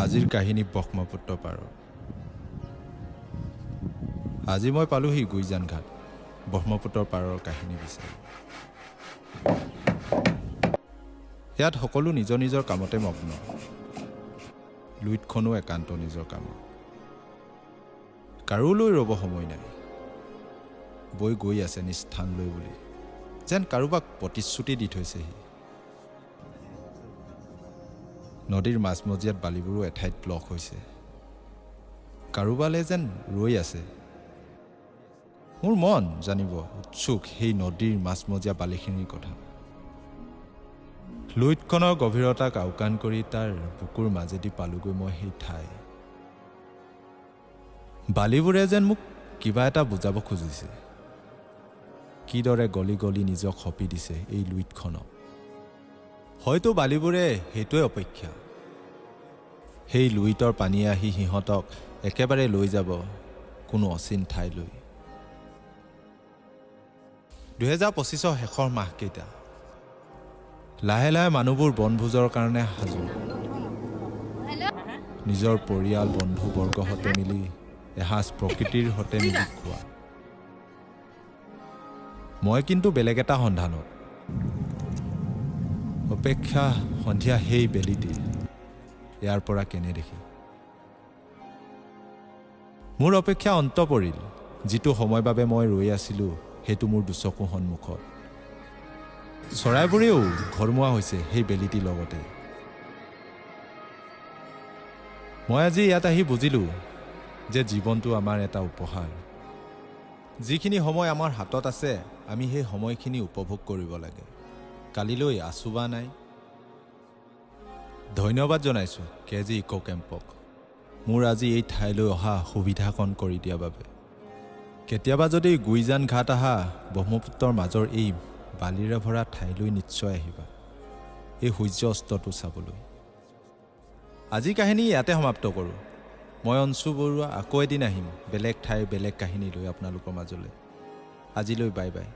আজিৰ কাহিনী ব্ৰহ্মপুত্ৰ পাৰৰ। আজি মই পালোহি গুইজান ঘাট, ব্ৰহ্মপুত্ৰৰ পাৰৰ কাহিনী বিচাৰি। ইয়াত সকলো নিজৰ নিজৰ কামতে মগ্ন। লুইতখনো একান্ত নিজৰ কামত, কাৰোলৈ ৰ'ব সময় নাই। বৈ গৈ আছে নিজ স্থানলৈ বুলি যেন কাৰোবাক প্ৰতিশ্ৰুতি দি থৈছেহি। নদীৰ মাজমজিয়াত বালিবোৰো এঠাইত লগ হৈছে, কাৰোবালৈ যেন ৰৈ আছে। মোৰ মন জানিব উৎসুক সেই নদীৰ মাজমজিয়া বালিখিনিৰ কথা। লুইতখনৰ গভীৰতাক আওকাণ কৰি তাৰ বুকুৰ মাজেদি পালোগৈ মই সেই ঠাই। বালিবোৰে যেন মোক কিবা এটা বুজাব খুজিছে। কিদৰে গলি গলি নিজক সঁপি দিছে এই লুইতখনক। হয়তো বালিবোৰে সেইটোৱে অপেক্ষা। সেই লুইতৰ পানীয়ে আহি সিহঁতক একেবাৰে লৈ যাব কোনো অচিন ঠাইলৈ। 2025ৰ শেষৰ মাহকেইটা লাহে লাহে মানুহবোৰ বনভোজৰ কাৰণে সাজু। নিজৰ পৰিয়াল বন্ধুবৰ্গৰ সৈতে মিলি এসাঁজ প্ৰকৃতিৰ সৈতে মিলি খোৱা। মই কিন্তু বেলেগ এটা সন্ধানত। অপেক্ষা সন্ধিয়া সেই বেলিটিৰ ইয়াৰ পৰা কেনে দেখি। মোৰ অপেক্ষা অন্ত পৰিল। যিটো সময় বাবে মই ৰৈ আছিলোঁ সেইটো মোৰ দুচকু সন্মুখত। চৰাইবোৰেও ঘৰমুৱা হৈছে সেই বেলিটিৰ লগতে। মই আজি ইয়াত আহি বুজিলোঁ যে জীৱনটো আমাৰ এটা উপহাৰ। যিখিনি সময় আমাৰ হাতত আছে আমি সেই সময়খিনি উপভোগ কৰিব লাগে। কালিলৈ আছোঁ বা নাই। ধন্যবাদ জনাইছোঁ কে জি ইক' কেম্পক মোৰ আজি এই ঠাইলৈ অহা সুবিধাকণ কৰি দিয়াৰ বাবে। কেতিয়াবা যদি গুইজান ঘাট আহা, ব্ৰহ্মপুত্ৰৰ মাজৰ এই বালিৰে ভৰা ঠাইলৈ নিশ্চয় আহিবা এই সূৰ্য অস্তটো চাবলৈ। আজি কাহিনী ইয়াতে সমাপ্ত কৰোঁ। মই অংশু বৰুৱা, আকৌ এদিন আহিম বেলেগ ঠাইৰ বেলেগ কাহিনী লৈ আপোনালোকৰ মাজলৈ। আজিলৈ বাই বাই।